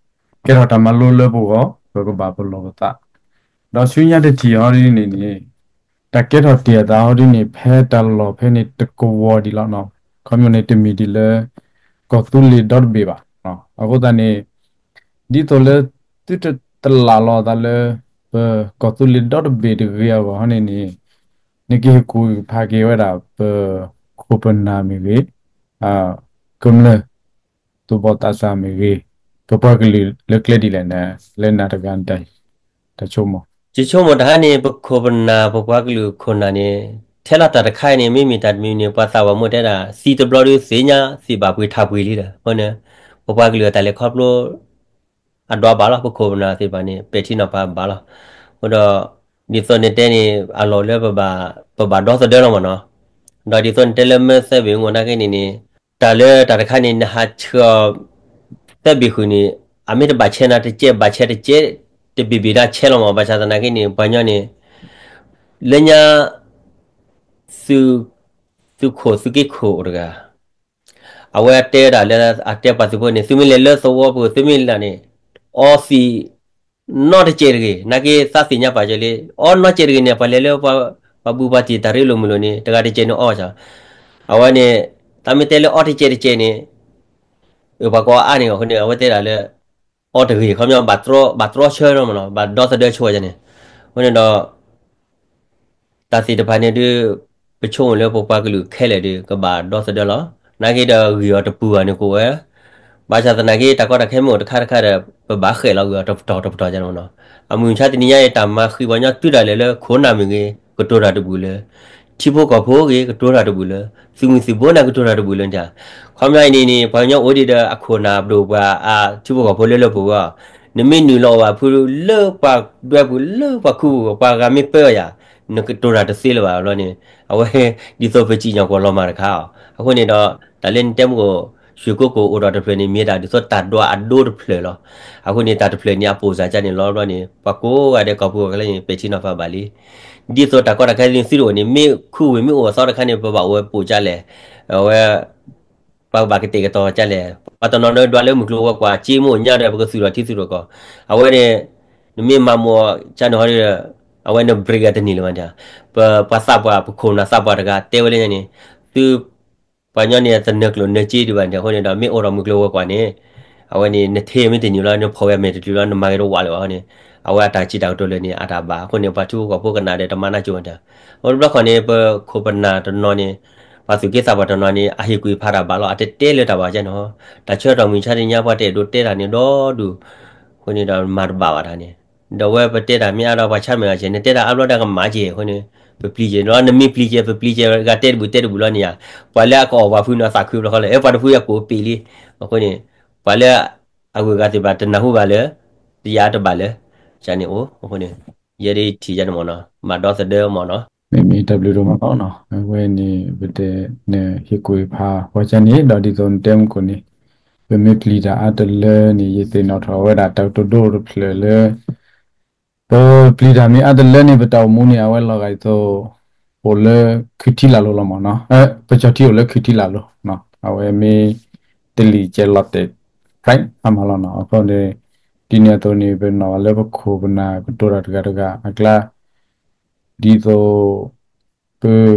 ကဲထီၣ်တၢ်မၤလိလၢပဂီၢ် ပကဘၣ်ပလီၢ်ပသး, ဒီးဆူညါတထံၣ်ဟီဒ်န့ၣ်န့ၣ် တၢ်ကဲထီၣ်တ့ၢ်အသးဟီဒ်န့ၣ် ဖဲတၢ်လီၢ်ဖဲန့ၣ်တကဝီၤဒံးလီၤနီၤ, ခီဖျိန့ၣ်တမ့ၢ်ဒ်လၢ ကီၢ်သူလ့ၤဒီတဘ့ၣ်ဘၣ်, အဃိသတးန့ၣ် ဒ်သိးလၢသုတတလးလီၤအသးလၢ ပကီၢ်သူလ့ၤဒီတဘ့ၣ်တဂ့ၤအဂီၢ်ဟီန့ၣ်န့ၣ် နကဟ့ၣ်ကူၣ်ဖးက့ၤဝဲဒၣ် ပခိၣ်ပနၢ်မ့ၢ်ဂ့ၤ, ကမျၢၢ် သူၣ်ဘီၣ်သးစၢ်မ့ၢ်ဂ့ၤ, ပပှၤကလုာ်လၢကျဲဒ်လဲၣ်န့ၣ် လၢနၤတဂၤ တၢ်ဆိကမိၣ်, ယဆိကမိၣ်တဟါန့ၣ် ပခိၣ်ပနၢ် ပပှၤကလုာ်ခိၣ်နၢ်န့ၣ် ထဲလီၤတၢ်တခါအံၤန့ၣ် မ့မ့ၢ်တၢ်တမံၤန့ၣ် ပှၤသးပှၢ်မ့ၢ်တဲဒၣ် သံတဘျီဒီးသ့ၣ်ညါသ့ၣ်ဘၣ်ပှ့ၤထးပှ့ၤလံဒီး အဃိန့ၣ် ပပှၤကလုာ်အတၢ်လဲၤခီဖျိ အဒွးဘၣ်လီၤ, ပခိၣ်ပနၢ်သ့ၣ်တဖၣ်န့ၣ် ပဲာ်ထံနီၤဖးဘၣ်လီၤ. အဃိဒီး ဒ်သိးနတဲန့ၣ် အလီၢ်လၢပဘၣ် ပဘၣ်ဒီသဒၢလီၤမ့ၢ်နီၤ, ဒီးဒ်သိးနတဲလၢမၢသၢဘ့ၣ်အဂီၢ်နာ်က့န့ၣ်န့ၣ် တၢ်လၢတၢ်တခါန့ၣ် နဟးဆှၢအီၤ သၢဘ့ၣ်ဃုာ်န့ၣ် အမ့ၢ်တဘၣ်ဆဲးနၤတကဲး ဘၣ်ဆဲးတကဲး တဘ့ၣ်ဘ့ၣ်ဒၣ်ဆဲးလီၤမး, ဘၣ်ဆၣ်သနာ်က့န့ၣ် ပှၤကညီန့ၣ် လၢညါ သုး သုးခိၣ်သုးက့ခိၣ်အိၣ်တဂၤ အဝဲတဲဒၣ်လၢ အတဲပှၤသုးဖိန့ၣ် သုမ့ၢ်လဲၤလၢသဝီပူၤ သုမ့ၢ်လဲၤန့ၣ် အီသံး နီတကဲးတဂ့ၤ, နာ်က့သးသ့ၣ်ညါပာ်ကၢၤလံ, အီနီတကဲးတဂ့ၤန့ၣ် ပှၤလဲၤလၢ ပှၤဘူၣ်ပှၤတံၢ်တၢ်ရ့လိာ်မုာ်လိာ်န့ၣ် တဂၤတကဲးန့ၣ်အီၣ်, အဝဲန့ၣ် သးမ့ၢ်တဲလၢအီတကဲးတကဲးန့ၣ် အပှၤကအါန့ၣ်အဃိန့ၣ် အဝဲတဲဒၣ်လၢ အီတဂ့ၤ ခီပညီ ဘၣ်တြီဆၢလီၤမ့ၢ်နီၤ, ဘၣ်ဒီသဒၢဆိဝဲန့ၣ်, အဃိန့ၣ်ဒီး တၢ်သ့ၣ်တဖၣ်န့ၣ်ဒုး ပဆိကမိၣ်လၢပပှၤကလုာ်ခဲလၢာ်ဒီး ကဘၣ်ဒီသဒၢလီၤ. နာ်က့ဒီးဂံၢ်အီၤတပူၤဘၣ်န့ၣ်ကအိၣ်ဝဲ, ဘၣ်ဆၣ်သနာ်က့ တၢ်ကီတၢ်ခဲမ့ၢ်အိၣ်တခါတခါဒီး ပဘၣ်ဃဲးလီၤဂံၢ်အီၤတပတီၢ်တပတီၢ်န့ၣ်မ့ၢ်နီၤ. အမုၢ်ဆါတနံၤညါအံၤ တၢ်မၤဃံးပှၤကညီတုၤဒၣ်လဲာ်လၢ ခိၣ်နၢ်မ့ၢ်ဂ့ၤ ကတိၤတၢ်တဘူၣ်လၢ ထံဖိကီၢ်ဖိဂ့ၤ ကတိၤတၢ်တဘူၣ်လၢ သုးမုၢ်သံၣ်ဘိန့ၣ်ကတိၤတၢ်တဘူၣ်လၢန့ၣ်, ခီပညီအံၤန့ၣ်န့ၣ် ပှၤကညီအိၣ်ဒံးဒီးအခိၣ်နၢ်ပဒိၣ်ပှၤအထံဖိကီၢ်ဖိလၢလၢပှဲၤပှဲၤ, နမ့ၢ်နုာ်လီၤအီၣ်ဘၣ်ဖုလၢပှၤဒွဲပူၤလၢပှၤခူပူၤ ပှၤဂၤမ့ၢ်ပၢအီၤယၤ နကတိၤတၢ်တသ့လၢၤဘၣ်ဘျီန့ၣ်, အဝဲ ဒ်သိးပစံၣ်ညီၣ်ကွီၢ်လီၤမၢ်တခါအီၤ, အဃိန့ၣ်ဒီး တၢ်လၢနတဲမုၢ်ကိၣ် ရွှေကုက္ကို အိၣ်ဒီးတဖျၢၣ်န့ၣ် မ့ၢ်ဒၣ်ဒ်သိးတၢ်ဒွးအဒိတဖျၢၣ်လီၤ. အဃိန့ၣ် တၢ်တဖျၢၣ်န့ၣ် အပိၢ်စၢ်ကါန့ၣ်လီၤဘျီန့ၣ် ပှၤကိးဂၤဒဲးကီၢ်ပူၤကီၢ်ချၢန့ၣ် ပဲာ်ထံနီၤဖးဘၣ်လံ. ဒ်သိးတၢ်ကီတၢ်ခဲန့ၣ် သုတအိၣ်န့ၣ် မ့ၢ်ခူဝ့ၢ်မ့ၢ်အိၣ်အသီတခါန့ၣ် ပဘၣ်အိၣ်ဝဲပိာ်ကါလဲၣ်, အဝဲ ပှၤဘၣ်ကတဲာ်ကတီၤကါလဲၣ်, ပှၤတနီၤန့ၣ်ဒွးလၢမုၢ်ကျိၤဝဲၤကွာ် က့မ့ၢ်အိၣ်ညါဒီး ပကသူၣ်ထီၣ်ထံသူၣ်ထီၣ်ကီၢ်, အဝဲန့ၣ် နမ့ၢ်မၤမီၢ်ကါန့ၣ်ဟီဒီး အဝဲန့ၣ် break တန့ၢ်လၢၤဘၣ်န့ၣ်, ပပှၤသးပှၢ် ပခိၣ်နၢ်သးပှၢ်တဂၤတဲဝဲလၢညါန့ၣ်, သု ပှၤကညီန့ၣ် တနၢၤကျိၣ်နၢၤစ့ဒံးဘၣ်န့ၣ် အဃိန့ၣ်ဒီး မ့ၢ်အိၣ်ဒီးမုၢ်ကျိၤဝဲၤကွာ်န့ၣ်, အဝဲန့ၣ် နထ့မ့ၢ်တန့ၢ်လီၤ နဖီၣ်ဝဲမဲာ်တတုၤလီၤ နမၤဂ့ၤတဝးလၢၤဘၣ်အဃိန့ၣ်, အဝဲအတၢ်စံးတၢ်ကတိၤလၢာ်န့ၣ် အတၢ်ဘၣ်အဃိန့ၣ် ပှၤထံဖိကီၢ်ဖိကနၣ်ဒီးတမၤနၢ်ကၠိဝဲတၢ်, အဃိတဘျီခီန့ၣ် ပခိၣ်ပနၢ်တနီၤန့ၣ် ပှၤသူၣ်က့သးပှၢ်တနီၤန့ၣ် အဟ့ၣ်ကွံာ်ဖးတၢ်ဘၣ်လီၤ အတတဲလၢတၢ်ဘၣ်ကဲန့ၣ်, တၢ်ဆၢကတီၢ်မုၢ်ဆါတနံၤညါ ပှၤတအဲၣ်ဒိးတဲတၢ်န့ၣ်ဒီဒူၣ်, အဃိန့ၣ်ဒီးမၤတဘၣ်ဘၣ်တၢ်န့ၣ်, ဒီးဝဲပတဲတၢ်မ့ၢ်အါဒီးပှၤဆါမဲာ်ဂၤဆဲး နတဲတၢ်အါဘျီဒီးကမၤကဲအဃိန့ၣ်, ပပျံၤကဲဒီး နမ့ၢ်ပျံၤကဲ ပပျံၤကဲ ဂၤတဲတဘူၣ်တဲတဘူၣ်လီၤန့ၣ်ယါ, ပှၤလၢအကအီၣ်ပှၤဖုန့ၣ် အသးခုဘျီဃီလၢ အဲ ပှၤတဖုအကိးပ့ၤလံ, အဃိန့ၣ်, ပှၤလၢ အဂုၤအဂၤသ့ၣ်တဖၣ်တနၢ်ဟူဘၣ်လၢ တယၤတဘၣ်လၢ ကန့ၣ်အိၣ်, အဃိန့ၣ်, ယဲဒၣ်ထံၣ်ယဲန့ၣ်မ့ၢ်နီၤ မၤဒီသဒၢမ့ၢ်နီၤ, မ့မ့ၢ်တၢ်ဘျုးဒိၣ်မးလီၤနီၤ အဝဲန့ၣ် ပတဲ နဟ့ၣ်ကွံာ်ဖးဝဲကန့ၣ် ဒီးဒ်သိးနတဲမုၢ်ကိၣ်န့ၣ်, ပမ့ၢ်ပျံၤတၢ်အါတလၢန့ၣ် ယသ့ၣ်နီၣ်ထီၣ်ဝဲဒၣ်တၢ်ကတိၤဒိတဖျၢၣ်လၢ ပပျံၤတၢ်မ့ၢ်အါတလၢန့ၣ် ပတၢ်အိၣ်မူန့ၣ် အဝဲလီၤဂာ်ဒ်သိး အိၣ်လၢခုၣ်ထံလၢ်လိၤလီၤမ့ၢ်နီၤ, ပကၠီၣ်ထံအိၣ်လၢခုၣ်ထံလၢ်လိၤ, အဝဲမ့ၢ်တလံာ်ကဲလီၤတဲာ် ဖျဲးအါမးလီၤနီၤ, အဃိန့ၣ် ဒ်န့ၣ်အသိးန့ၣ် ပနီၣ်လၢပခိၣ်ပနၢ်ကတိၤတၢ်တဂၤတဂၤအကျါ ဒ်သိး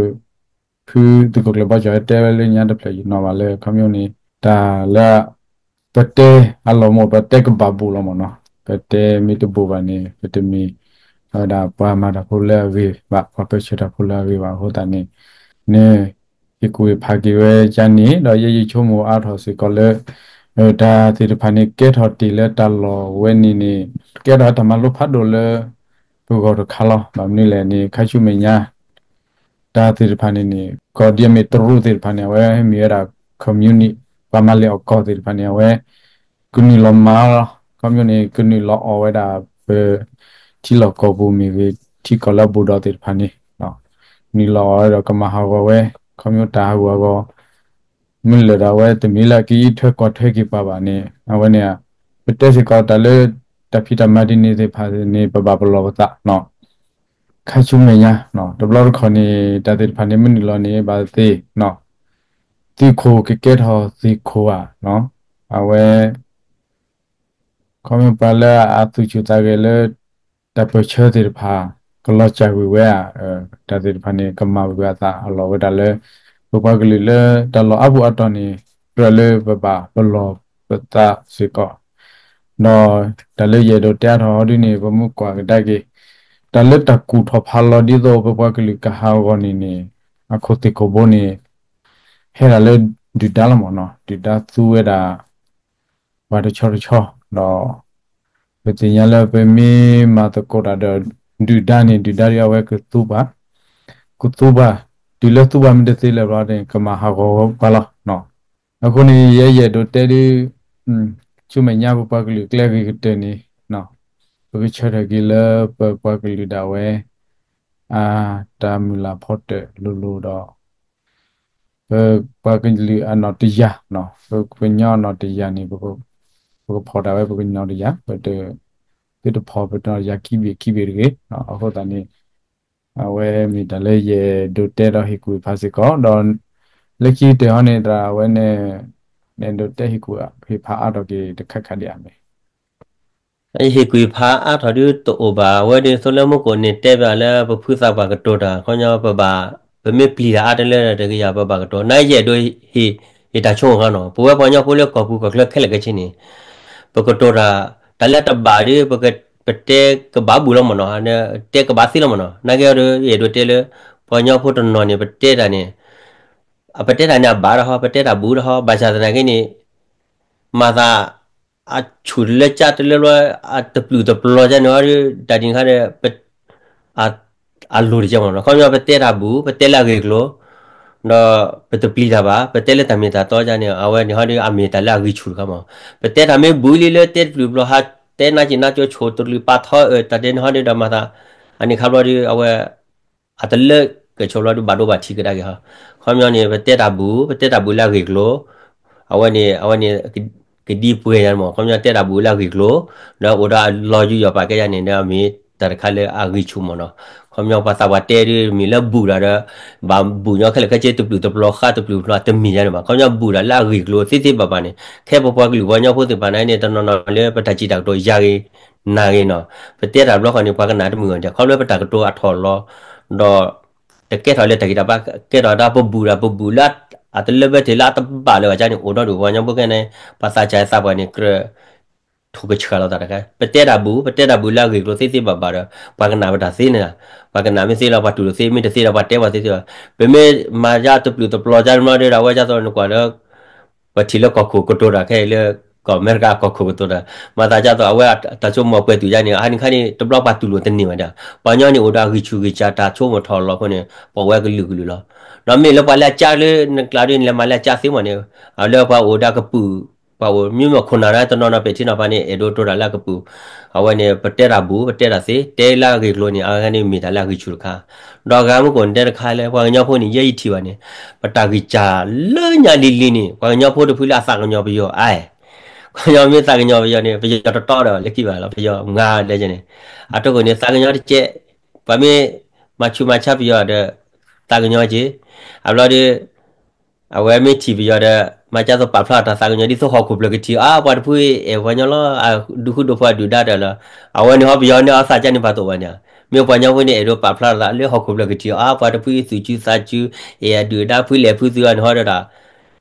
ပ ဖုသုးခိၣ်ကျၢၢ်ဘီကၠီၤတဲဝဲလၢညါတဖျၢၣ်ယနီၤဘၣ်လၢ ခီဖျိန့ၣ် တၢ်လၢ ပတဲအလီၢ်မ့ၢ် ပတဲကဘၣ်ဘူးလီၤမ့ၢ်နီၤ, ပတဲမ့ၢ်တဘူးဘၣ်န့ၣ် ပတမ့ၢ် ဝဲဒၣ်ပှၤမၤတၢ်ဖိလၢအဂ့ၤဘၣ် ပှၤပၢဆှၢတၢ်ဖိလၢအဂ့ၤဘၣ်အဃိသတးန့ၣ် န့ၣ် ယကွၢ်ဖးက့ၤဝဲကန့ၣ် ဒီးယဲယဆိကမိၣ်အါထီၣ်စ့ၢ်ကီးလၢ တၢ်သ့ၣ်တဖၣ်န့ၣ် ကဲထီၣ်တ့ၢ်လၢတၢ်လီၢ်ဝဲန့ၣ်န့ၣ် ကဲထီၣ်တၢ်မၤလိဖးဒိၣ်လၢ ပဂီၢ်တခါလီၤ. ဘၣ်မနုၤလဲၣ်န့ၣ် ခါဆူမဲာ်ညါ တၢ်သ့ၣ်တဖၣ်န့ၣ်န့ၣ် ကီၢ်ဒ်အမ့ၢ်တရူးသ့ၣ်တဖၣ်န့ၣ် အဝဲမ့ၢ်ဝဲဒၣ် communist ပှၤမၤလ့ၣ်အီၣ်ကီၢ်သ့ၣ်တဖၣ်န့ၣ် အဝဲ ကနုာ်လီၤမၤလီၤ. ခီဖျိန့ၣ် ကနုာ်လီၤအီၣ်ဝဲဒၣ်ပ ထံလီၢ်ကီၢ်ပူၤမ့ၢ်ဂ့ၤ ထံကီၢ်လၢအဘူးဒီးသ့ၣ်တဖၣ်န့ၣ် နုာ်လီၤအီၣ်ဝဲဒီးကမၤဟးဂီၤဝဲ ခီဖျိတၢ်ဟးဂူာ်ဟးဂီၤ မ့ၢ်လၢာ်ဒီးအဝဲတမ့ၢ်လၢအကအံးထွဲကွၢ်ထွဲက့ၤပှၤဘၣ်န့ၣ် အဝဲန့ၣ် ပတဲစ့ၢ်ကီးတၢ်လၢ တၢ်ဖံးတၢ်မၤဒ်န့ၣ်သ့ၣ်တဖၣ်န့ၣ် ပဘၣ်ပလီၢ်ပသး ခါဆူမဲာ်ညါ တဘျီတခီၣ်န့ၣ် တၢ်သ့ၣ်တဖၣ်န့ၣ် မ့ၢ်နုာ်လီၤန့ၣ် ဘၣ်သ့ၣ် သုးခိၣ်ကကဲထီၣ်သုးခိၣ်ဧါ အဝဲ ခီဖျိပှၤလၢအသူၣ်ဆူၣ်သးဂဲၤလၢ တၢ်ပၢၢ်ဆၢသ့ၣ်တဖၣ် ကလီၤစၢ်ကွံာ်ဝဲဧါ, တၢ်သ့ၣ်တဖၣ်န့ၣ် ကမၤဝံၤဝဲအသးအလီၢ်ဝဲဒၣ်လၢ ပပှၤကလုာ်လၢတၢ်လီၢ်အါပူၤအါတီၢ်န့ၣ် ကြၢးလၢပဘၣ်ပလီၢ်ပသးစ့ၢ်ကီး ဒီးတၢ်လၢယအဲၣ်ဒိးတဲအါထီၣ်ဟီဒ်န့ၣ် ပမ့ၢ်ကွၢ်ကဒါက့ၤ တၢ်လၢတၢ်ကူၣ်ထီၣ်ဖးလီၤဒ်သိးပပှၤကလုာ်ကဟးဂီၤန့ၣ်န့ၣ် အခိၣ်သ့ၣ်ခိၣ်ဘိန့ၣ် ဟဲဒၣ်လၢဒုၣ်ဒါလီၤမ့ၢ်နီၤ, ဒုၣ်ဒါသူဝဲဒၣ် ပှၤတဆီတဆီ ဒီး ပသ့ၣ်ညါလၢပမ့ၢ်မၤသကိးတၢ်ဒီး ဒုၣ်ဒါန့ၣ် ဒုၣ်ဒါဒ်အဝဲကသူပှၤ ကသူပှၤ တုၤလၢသူပှၤမ့ၢ်တသ့လၢၤဘျီန့ၣ် ကမၤဟးဂီၤပှၤလီၤ. အဃိန့ၣ် ယဲယအဲၣ်ဒိးတဲဒ် ဆူမဲာ်ညါပပှၤကလုာ်ကျဲဂ့ၤကတၢၢ်န့ၣ် ပကဆၢထၢၣ်က့ၤလၢပပှၤကလုာ်ဒၣ်ဝဲ အတၢ်မုၢ်လၢ်ဖီတၢၣ်လိၤလိၤဒီး ပပှၤကလုာ်အနီၣ်တယၢ် ပကညီအနီၣ်တယၢ်န့ၣ် ပကဖီၣ်ဒၣ်ဝဲပကညီတယၢ် ပတ သုတဖီၣ်ပတနီၣ်တယၢ်ခံဘ့ၣ်ခံဘ့ၣ်တဂ့ၤ. အဃိသတးန့ၣ် အဝဲမ့ၢ်တၢ်လၢယအဲၣ်ဒိးတဲဒီးဟ့ၣ်ကူၣ်ဖးစ့ၢ်ကီး ဒီး လၢခံကတၢၢ်ဟီန့ၣ် သရၣ်အဝဲန့ၣ် အဲၣ်ဒိးတဲဟ့ၣ်ကူၣ်ဟ့ၣ်ဖးအါထီၣ်က့ၤတခါခါဒံးဧါမ့ၢ် ဟ့ၣ်ကူၣ်ဖးအါထီၣ်ဒ်တအိၣ်ဘၣ် အဝဲဒ်သိးလၢမူခိၣ်န့ၣ်တဲဘၣ်လၢပဖုသးပှၢ်ကတိၤတၢ် ခီညီပဘၣ် ပမ့ၢ်ပျံၤတၢ်အါတလၢတဂ့ၤယၤ ပဘၣ်ကတိၤ နယအဲၣ်ဒိးဟ့ၣ် ဟ့ၣ်တၢ်ဆိကမိၣ်ခါနီၤ ပဝဲပှၤကညီဖိလၢကီၢ်ပူၤကီၢ်ချၢခဲလၢာ်ခဲဆ့န့ၣ် ပကတိၤတၢ် တၢ်လၢတဘၣ်ဒီး ပတဲကဘၣ်ဘူးလီၤမ့ၢ်နီၤ တဲကဘၣ်သ့လီၤမ့ၢ်နီၤ နာ်က့အီၤဒီး ယအဲၣ်ဒိးတဲလၢ ပှၤကညီဖိတနီၤန့ၣ် ပတဲတၢ်န့ၣ် အပတဲတၢ်န့ၣ်အဘၣ်တဟီ ပတဲတၢ်ဘူးတဟီ ဘၣ်ဆၣ်သနာ်က့န့ၣ် မၤသး အဆူၣ်တလၢကၠၢ်တလၢဘျီ အတပျုာ်တပျီၤကၠၢ်န့ၣ်ဟီဒီး တၢ်ဒ်န့ၣ်ခါဒီး အလိၤတကဲမ့ၢ်နီၤ ခီပညီပတဲတၢ်ဘူး ပတဲလၢအဂ့ၢ်အကျိၤ ဒီးပတပျံၤတၢ်ဘၣ် ပတဲလၢတၢ်မ့ၢ်တၢ်တီကၠၢ်န့ၣ် အဝဲန့ၣ်ဟီဒီး အမ့ၢ်တၢ်လၢအဂံၢ်ဆူၣ်တခါမ့ၢ် ပတဲတၢ်မ့ၢ်ဘူးလံလၢတဲတပျုာ်တပျီၤဟး တဲနါက့ၤနါကၠိ ဆိၣ်တရံးပာ်ထီအၢ တၢ်ဒ်န့ၣ်ဟီဒီး ဒီးမၤသး အန့ၣ်ခါဘျီဒီး အဝဲ အတလၢကဆိးဘျီဒီး ဘၣ်ဒိဘၣ်ထံးကဒါက့ၤဟီ ခီပညီန့ၣ် ပတဲတၢ်ဘူး ပတဲတၢ်ဘူးလၢအဂ့ၢ်အကျိၤ အဝဲန့ၣ် အဝဲန့ၣ် ကဒ်ပှဲၤယၤမ့ၢ် ခီပညီတဲတၢ်ဘူးလၢအဂ့ၢ်အကျိၤ ဒီးအိၣ်ဒီးအလီၤယူးယီၣ်ပာ်ကဲယၤန့ၣ်ဒီး အမ့ၢ်တၢ်တခါလၢအဂံၢ်ဆူၣ်မ့ၢ်နီၤ ခီပညီပှၤသးပှၢ်တဲဒ်မ့ၢ်လၢဘူးတၢ်ဒီး ဘၣ်ဘူးညီခဲလၢာ်ခဲဆ့ တပျုာ်တပျီၤဃါ တပျုာ်တပျီၤတမ့ၢ်ယၤန့ၣ်ဘၣ် ခီပညီဘူးတၢ်လၢအဂ့ၢ်အကျိၤသ့သ့ဘၣ်ဘၣ်န့ၣ် ခဲပပှၤကလုာ်ပှၤကညီဖိသ့ၣ်တဖၣ်န့ၣ် တနီၤနီၤလၢပတၢ်စံးတၢ်ကတိၤယၤဂ့ၤ နၤဂ့ၤနီၤ ပတဲတၢ်ဘျီဃီန့ၣ် ပှၤကနၣ်တမုာ်ဂီၢ်န့ၣ် ခီဖျိပတၢ်ကတိၤအထီၣ်လီၤ ဒီး တကဲထီၣ်လၢတၢ်ဂံၢ်တၢ်ဘါ ကဲထီၣ်ဒၣ်ပဘူးဒီးပဘူးလၢ အတလၢဘၢထံးလၢအတဘၣ်လၢၤဘၣ်ကၠၢ်န့ၣ် အိၣ်ဒီးဒုးပှၤကညီဖိခဲန့ၣ် ပှၤသးစၢ်သးပှၢ်န့ၣ် ကြၢး ထိၣ်ကဆှၣ်လီၤသးတခါ ပတဲတၢ်ဘူး ပတဲတၢ်ဘူးလၢအဂ့ၢ်အကျိၤသ့သ့ဘၣ်ဘၣ်ဒီး ပှၤကနၣ်ပတၢ်သ့န့ၣ် ပှၤကနၣ်မ့ၢ်သ့လီၤ ပှၤတူၢ်လိာ်သ့ မ့ၢ်တသ့ဒီးပှၤတဲပှၤသ့သ့ဘၣ် ပမ့ၢ်မၤယါတပျုာ်တပျီၤကၠၢ်မ့ၢ်ဒီး အဝဲကၠၢ်သိးနကွၢ်လၢ ပထံၣ်လၢကီၢ်ခိၣ်ကတိၤတၢ်ခဲအံၤလၢ ကီၢ်အမဲရကၤကီၢ်ခိၣ်ကတိၤတၢ် မၤသးကၠၢ်သိးအဝဲတၢ်ဆိကမိၣ်ပှဲၤတုၤယါန့ၣ် အဟါန့ၣ်ခါန့ၣ် တဘျီပှၤတူၢ်လိာ်တန့ၢ်ဘၣ်ဒီး ပှၤကညီန့ၣ်အိၣ်ဒီးအဂံၢ်ဆူၣ်ဂံၢ်စၢ်တၢ်ဆိကမိၣ်ထီၣ်လီၤအဃိန့ၣ် ပှၤဝဲကလုာ်ကလုာ်လီၤ ဒီးမ့ၢ်လၢပှၤလၢအကၠၢ်လၢနကျါဒ်န့ၣ် လဲၤမၤလၢအကၠၢ်သ့မ့ၢ်န့ၣ် အလၢပှၤအိၣ်ဒီးကပုာ် ပှၤအိၣ်မ့ၢ်မ့ၢ်ခိၣ်နၢ်ဒၣ်တနီၤနီၤပဲာ်ထံနီၤဖးန့ၣ် အဲၣ်ဒိးတိၤတၢ်လၢအကပုာ် အဝဲန့ၣ် ပတဲတၢ်ဘူး ပတဲတၢ်သ့ တဲလၢအဂ့ၢ်အကျိၤန့ၣ် အဝဲန့ၣ်မ့ၢ်တၢ်လၢအဂံၢ်ဆူၣ်တခါ ဒီးဂၤမုၢ်ကိၣ်န့ၣ်တဲတခါလၢ ပှၤကညီဖိန့ၣ် ယဲယထံၣ်ဘၣ်န့ၣ် ပတၢ်ဂံၢ်စၢ်လၢညါလံၤလံၤန့ၣ် ပှၤကညီဖိတဖုလၢအသးကညီၤပယီၤအါ ပှၤကညီမ့ၢ်သးကညီၤပယီၤန့ၣ် ပယီၤတတီဒီး လၢခံဘၣ်လီၤ ပယီၤမၤဒ်န့ၣ် အတိၢ်ခိၣ်န့ၣ် သးကညီၤတကဲး ပှၤမ့ၢ်မၤဆူးမၤဆါပယီၤဒီး သးကညီၤက့ၤ အဘျီဒီး အဝဲမ့ၢ်ထံၣ်ပယီၤဒီး မၤကၠၢ်သိးပာ်ဖျါအတၢ်သးကညီၤ ဒ်သိးဟီၣ်ခိၣ်ဖျၢၣ်ကထံၣ် အါ ပှၤတဖုအဲၣ်ပှၤကညီလီၤ အဒုးဃူဒိၣ်ဖိးအဒုၣ်ဒါတၢ်လီၤ အဝဲန့ၣ်ဟီပယီၤန့ၣ်အသးကညီၤန့ၣ်ပာ်သိးဘၣ်န့ၣ် မ့ၢ်ပှၤကညီဖိန့ၣ် အဲၣ်ဒိးပာ်ဖျါလီၤသးလၢဟီၣ်ခိၣ်ဖျၢၣ်ကထံၣ်အီၤ အါ ပှၤတဖုသူၣ်စုသးစု, အဲၣ်အဒုၣ်အဒါဖုလဲၣ်ဖုသုအီၤန့ၣ်ဟီဒီး,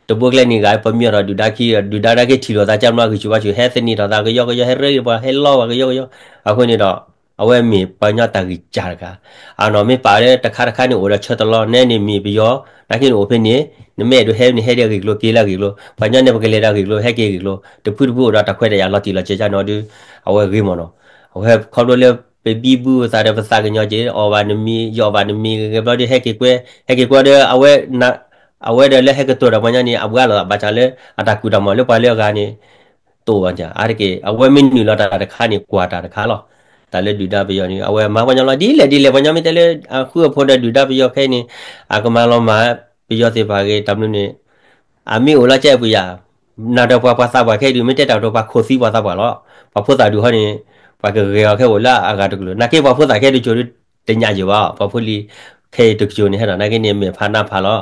တဘိကျဲန့ၣ်ဂၤ ပမ့ၢ်အီၤဒီးဒုၣ်ဒါခံ, ဒုၣ်ဒါနာ်က့ထံၣ်လိာ်သးကၢ်မလီၤဂံၢ်ဆူၣ်ဘါဆူၣ် ဟဲသနံးထီၣ်သးကယီကယီ ဟဲရ့ပှၤ ဟဲလီပှၤကယီကယီ, အဃိန့ၣ်ဒီး, အဝဲမ့ၢ်ပှၤကညီတၢ်ဂံၢ်စၢ်တခါ, အနီၢ်မ့ၢ်ပာ်လၢတခါတခါန့ၣ်အိၣ်ဒီးဆၢတလီၢ် နဲန့ၣ်မ့ၢ်ပယီၤ, နာ်က့န့ၣ်အိၣ်ဖဲန့ၣ်, နမ့ၢ်အဲၣ်ဒိးဟဲန့ၣ်ဟဲဒ်အဂ့ၢ်ကျိၤ က့ၤလၢအဂ့ၢ်ကျိၤ, ပှၤကညီန့ၣ် ပကလဲၤဒီးအဂ့ၢ်ကျိၤ ဟဲက့ၤအဂ့ၢ်ကျိၤ, တဖုတဖုအိၣ်ဒီးတၢ်ခွဲးတၢ်ယာ်လီၤတံၢ်လီၤဆဲးကန့ၣ်ဒီး, အဝဲဂ့ၤမ့ၢ်နီၤ, အဝဲခီဖျိလၢပဘံဘူပသးဒီးပသးကညီၤက့ၤ အီၣ်ဘၣ်နမံၤ ယီၣ်ဘၣ်နမံၤ ဂဲၤဘျီဒီးဟဲက့ၤကွဲ, ဟဲက့ၤကွဲဒီး အဝဲဒီးလၢဟဲကတိၤတၢ်ပှၤကညီန့ၣ် အဘှါလိာ်သးဘၣ်ဆၣ်လၢ အတၢ်ကူၣ်တၢ်မီၢ်လၢပှၤလၢအဂၤန့ၣ် တအိၣ်ဘၣ်အါတက့ၢ် အဝဲမ့ၢ်နုာ်လီၤတၢ်တခါန့ၣ် ကွၢ်တၢ်တခါလီၤ, တၢ်လၢဒုၣ်ဒါပယီၤန့ၣ် အဝဲမၤပှၤကညီလီၤ ဒ်လဲၣ်ဒ်လဲၣ် ပှၤကညီမ့ၢ်တဲလၢ အဃုအဖိဒီးဒုၣ်ဒါပယီၤခဲအံၤန့ၣ်, အကမၤလီၤမၢ်ပယီၤသ့ၣ်တဖၣ်ဂ့ၤ တၢ်မနုၤန့ၣ် အမ့ၢ်အိၣ်လီၤကဲအပူၤယၤ, နၤဒီးပှၤပှၤသးပှၢ်ခဲအံၤဒုး မ့ၢ်တဲတၢ်ကတိၤပှၤခိၣ်သံပှၤသးပှၢ်လီၤ, ပှၤဖိသၣ်ဒုးဟီန့ၣ်, ပှၤကဂဲၤအီၤခဲအိၣ်လၢအဂၤတကလုာ် နာ်က့ပှၤဖိသၣ်ခဲတကၠိၤဒုး တညးယံာ်ဘၣ် ပှၤဖိလံၤခဲအံၤတကၠိၤန့ၣ်ဟဲဒီး နာ်က့န့ၣ်မဲာ်ဖးနါဖးလီၤ,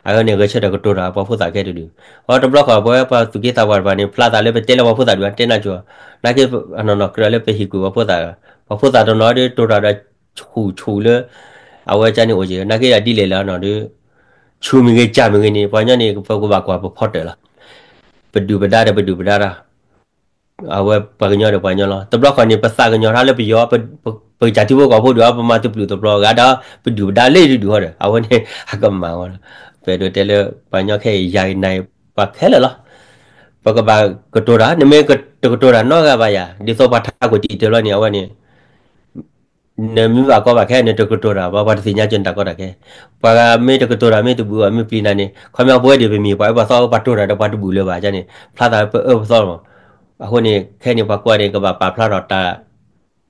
အဝဲန့ၣ်ဂဲၤဆၢထၢၣ်ကတိၤတၢ်ပှၤဖိသၣ်ခဲတဒုး, အတဘျီဃီပဝဲပှၤသူၣ်က့သးပှၢ်တဖၣ်န့ၣ် ဖျါသးလၢပတဲလၢပှၤဖိသၣ်ဒုး အတဲနၢ်ကၠိၤ, နာ်က့အနီၢ်နီၢ်ကြၢးလၢပဟ့ၣ်ကွံာ်ပှၤဖိသၣ်, ပှၤဖိသၣ်တနီၤဒုးတိၤတၢ်ဒီး ဆူၣ်ဆူၣ်လၢ အဝဲကန့ၣ်အိၣ်က့ၤ နာ်က့ဒီးဒ်လဲၣ်လၢအနီၢ်ဒုး ဆူၣ်မ့ၢ်ဂ့ၤ ကၢ်မ့ၢ်ဂ့ၤန့ၣ် ပှၤကညီန့ၣ် ပကဘၣ်ကွၢ်ပဖီတၢၣ်လီၤ, ပဒုၣ်ပဒါဒီးပဒုၣ်ပဒါတၢ်, အဝဲပှၤကညီဒီးပှၤကညီလီၤ, တဘျီဃီန့ၣ် ပသးကညီၤတၢ်လၢပယီၤ, ပကစၢ်ထံဖိကီၢ်ဖိဒုး ပမၤတပျုာ်တပျီၤဂၤဒီး ပဒုၣ်ပဒါလၢဒုးဒုးဟီဒီး အဝဲန့ၣ် အကမၣ်ဝဲလီၤ, ပအဲၣ်ဒိးတဲလၢ ပှၤကညီခဲအံၤယၤက့ၤနၤအံၤ ပှၤခဲလၢာ်လီၤ, ပကဘၣ်ကတိၤတၢ် နမ့ၢ်တကတိၤတၢ်နီတဂၤဘၣ်ယၤ ဒ်သိးပှၤထးခိၣ်တံာ်တၢၤလီၤန့ၣ် အဝဲန့ၣ် နမ့ၢ်ဘၣ်ကီဘၣ်ခဲ နတကတိၤတၢ်ဘၣ် ပှၤတသ့ၣ်ညါကၠိနတၢ်ကီတၢ်ခဲ, ပှၤမ့ၢ်တကတိၤတၢ်မ့ၢ်တဘူၣ်အီၤမ့ၢ်ပျံၤနၤန့ၣ် ခီပညီပဝဲဒၣ်ပမ့ၢ်ပှၤအၢပှၤသီ ပှၤတိၤတၢ်ဒီးပှၤတဘူၣ်လၢၤဘၣ်န့ၣ် ဖျါသးပအၢပသီမး, အဃိန့ၣ် ခဲန့ၣ်ပှၤကွၢ်န့ၣ် ကဘၣ်ပာ်ဖျါထီၣ်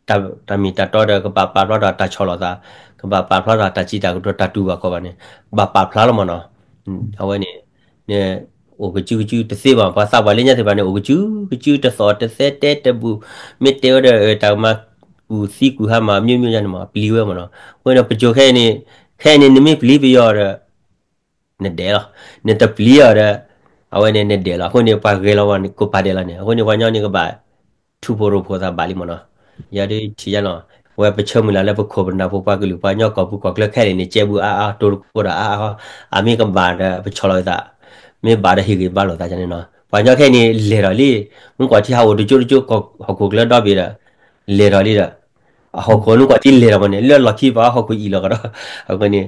တၢ်မ့ၢ်တၢ်တီဒီး ကဘၣ်ပာ်ဖျါထီၣ်တၢ်ဆီၣ်လီၤသး, ကဘၣ်ပာ်ဖျါထီၣ်တၢ်စံးတၢ်ကတိၤတၢ်တူၢ်ဘၣ်ခီဘၣ်န့ၣ် ဘၣ်ပာ်ဖျါလီၤမးနီၤ, အဝဲန့ၣ် န့ၣ် အိၣ်ကစုကစုတသ့ဘၣ် ပှၤသးပှၢ်လၢညါသ့ၣ်တဖၣ်န့ၣ် အိၣ်ကစုကစုတသီၣ်တသဲတဲတဘူၣ်, မ့ၢ်တဲဝဲဒီးတၢ်ကမၤကူၣ်သံကူၣ်ဟါမၢ် မျိုးမျိုးညါန့ၣ်မး ပျံၤဝဲမးနီၤ, အဃိန့ၣ် ပကၠိခဲအံၤန့ၣ်, ခဲအံၤန့ၣ် နမ့ၢ်ပျံၤပယီၤဒီး နဒဲးလီၤ, နတပျံၤအီၤဒီး အဝဲန့ၣ်နဒဲးလီၤ, အဃိန့ၣ် ပှၤဂဲၤလီၤဝဲကိးပၤဒဲးလီၤန့ၣ် အဃိန့ၣ် ပှၤကညီန့ၣ်ကဘၣ် ထူၣ်ဖိရိၣ်ဖိသးဘၣ်လံမးနီၤ, ယၤဒုးထံၣ်ယါနီၤ, ဝဲပဆၢမုၢ်လၢ်လၢပခိၣ်ပနၢ်ဖိပှၤကလုာ်ပှၤကညီကီၢ်ပူၤကီၢ်ချၢခဲအံၤန့ၣ် ကဲဘူးအါအါ တိၤတကိးဒီးအါအါ, အမ့ၢ်ကဘၣ်ဒီးပဆီၣ်လီၤသး, မ့ၢ်ဘၣ်ဒီးဟ့ၣ်ဂံၢ်ဘါလိာ်သးန့ၣ်နီၤ, ပှၤကညီခဲအံၤန့ၣ် လဲၤဒီးလံ, မူကွၢ်ထံဟးအိၣ်တကၠိတကၠိ ဟီၣ်ခိၣ်ကျၢဒီဘ့ၣ်ဒီး လဲၤဒီးလံဒီး, အဟီၣ်ခိၣ်မူကွၢ်ထံလဲၤဒီးမးန့ၣ် လၢလီၢ်ခံပှၤဟီၣ်ခိၣ်အံၣ်လီၤကဒီး, အဃိန့ၣ်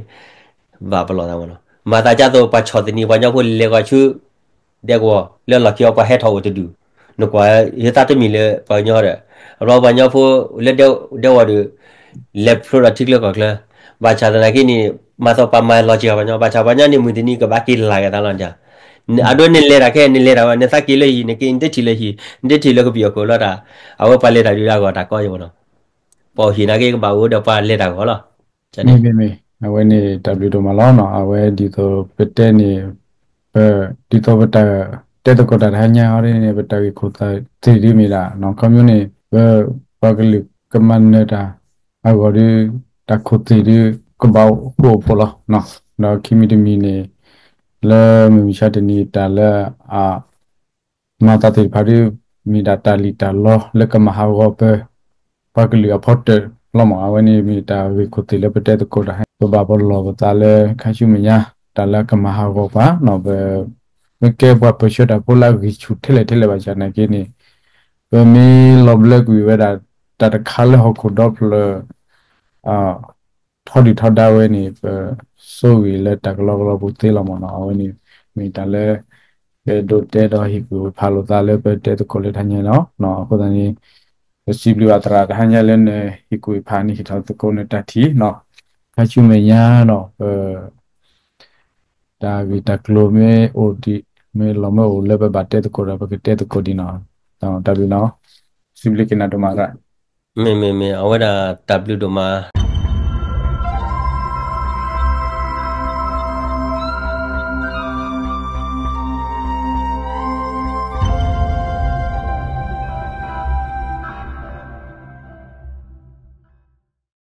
ဘၣ်ပလီၢ်သးမးနီၤ, မၤသးဒ်သိးပှၤဆီၣ်သနံးပှၤကညီဖိလဲၤကွၢ်ဆူ ဒဲကဝီၤ လၢလီၢ်ခံအီၤပှၤဟဲထီၣ်အိၣ်တဒူၣ်, နကွၢ်ယသးတမံၤလၢပှၤကညီဒီး, အဘျီပှၤကညီဖိလၢဒဲဝီၤဒီး လဲၤဖျိဒီးထံချၢကီၢ်ချၢ, ဘၣ်ဆၣ်သနာ်က့န့ၣ် မၤသးပှၤမၤလီၤစှၤပှၤကညီ ဘၣ်ဆၣ်ပှၤကညီန့ၣ်မုၢ်တနံၤကဘၣ်က့ၤလၢ်က့ၤသးလီၤ, အဒိနလဲၤတၢ်ခဲ နလဲၤတၢ်ဝဲ နသးက့ၤလၢဟံၣ် နက့ၤနတထံၣ်လၢဟံၣ် နတထံၣ်လၢကပံာ်အခိၣ်လီၤတၢ်, အဝဲပှၤလဲၤတၢ်ဒုးတၢ်ဂီၤတၢ်ကီယမးနီၤ, ပှၤဟံၣ်နာ်က့ကဘၣ်အိၣ်ဒီးပှၤလဲၤတၢ်ဂီၤလီၤ မ့မ့မ့ၢ် အဝဲန့ၣ်တၢ်ဘျုးဒိၣ်မးလီၤနီၤ, အဝဲဒ်သိးပတဲန့ၣ်, ပ, ဒ်သိးပတၢ်တဲသကိးတၢ်တဟါညါအံၤန့ၣ် ပတၢ်ဂ့ၢ်ခိၣ်သ့ၣ်ဒ်မ့ၢ်ဒၣ်နီၤ, ခီဖျိန့ၣ် ပ, ပှၤကလုာ်ကမၤနၢၤတၢ်အဂီၢ်ဒီး တၢ်ခိၣ်သ့ၣ်ဒီး ကဘၣ်အိၣ်ဃူအိၣ်ဖိးလီၤ, ဒီးခံမံၤတမံၤန့ၣ် လၢမုၢ်မဆါတနံၤတၢ်လၢအ မၤသးသ့ၣ်တဖၣ်ဒီး မ့ၢ်ဒၣ်တၢ်လံၣ်တၢ်လီလၢကမၤဟးဂီၤပ ပှၤကလုာ်အဖီတၢၣ်လီၤမး, အဝဲန့ၣ်မ့ၢ်တၢ်ဂ့ၢ်ခိၣ်သ့ၣ်လၢပတဲသကိးတၢ်ဟါ, ပဘၣ်ပလီၢ်ပသးလၢခါဆူမဲာ်ညါ တၢ်လၢကမၤဟးဂီၤပှၤနီၤ, ပမ့ၢ်ကဲပှၤပၢဆှၢတၢ်ဖိလၢအဂံၢ်ဆူၣ်ထဲလဲၣ်ထဲလဲၣ်ဘၣ်ဆၣ်နာ်က့န့ၣ်, ပမ့ၢ်လီၤဘျၢကွံာ်ဝဲဒၣ် တၢ်တခါလၢဟီၣ်ခိၣ်ဒီဖျၢၣ် ထီဒုၣ်ထီဒါဝဲန့ၣ် ပဆိၣ်ဂ့ၤလၢတၢ်ကလီကလီပူၤသ့လီၤမးနီၤ, အဝဲန့ၣ် မ့ၢ်တၢ်လၢ ပဒိးတဲဒီးဟ့ၣ်ကူၣ်ဖးလိာ်သးလၢပတဲသကိးလၢတဟါညါလီၤ, အဃိသတးန့ၣ် ပစံးဘျုးဘၣ်သရၣ်တဟါညါလၢနဟ့ၣ်ကူၣ်ဖးန့ၣ် ဟ့ၣ်ထီၣ်သကိးနတၢ်ထံၣ်နီၤ, ခါဆူမဲာ်ညါနီၤ ပ တၢ်ဂ့ၢ်တၢ်ကျိၤမ့ၢ်အိၣ်ဒံး မ့ၢ်လီၤမ့ၢ်အိၣ်လၢပဘၣ်တဲသကိးဒီး ပကတဲသကိးဒံးနီၤ, တၢ်ဘျုးနီၤ, စံးဘျုးက့ၤနၤဒိၣ်မးရၣ်, မ့မ့ၢ်မ့ၢ် အဝဲဒၣ်တၢ်ဘျုးဒိၣ်မး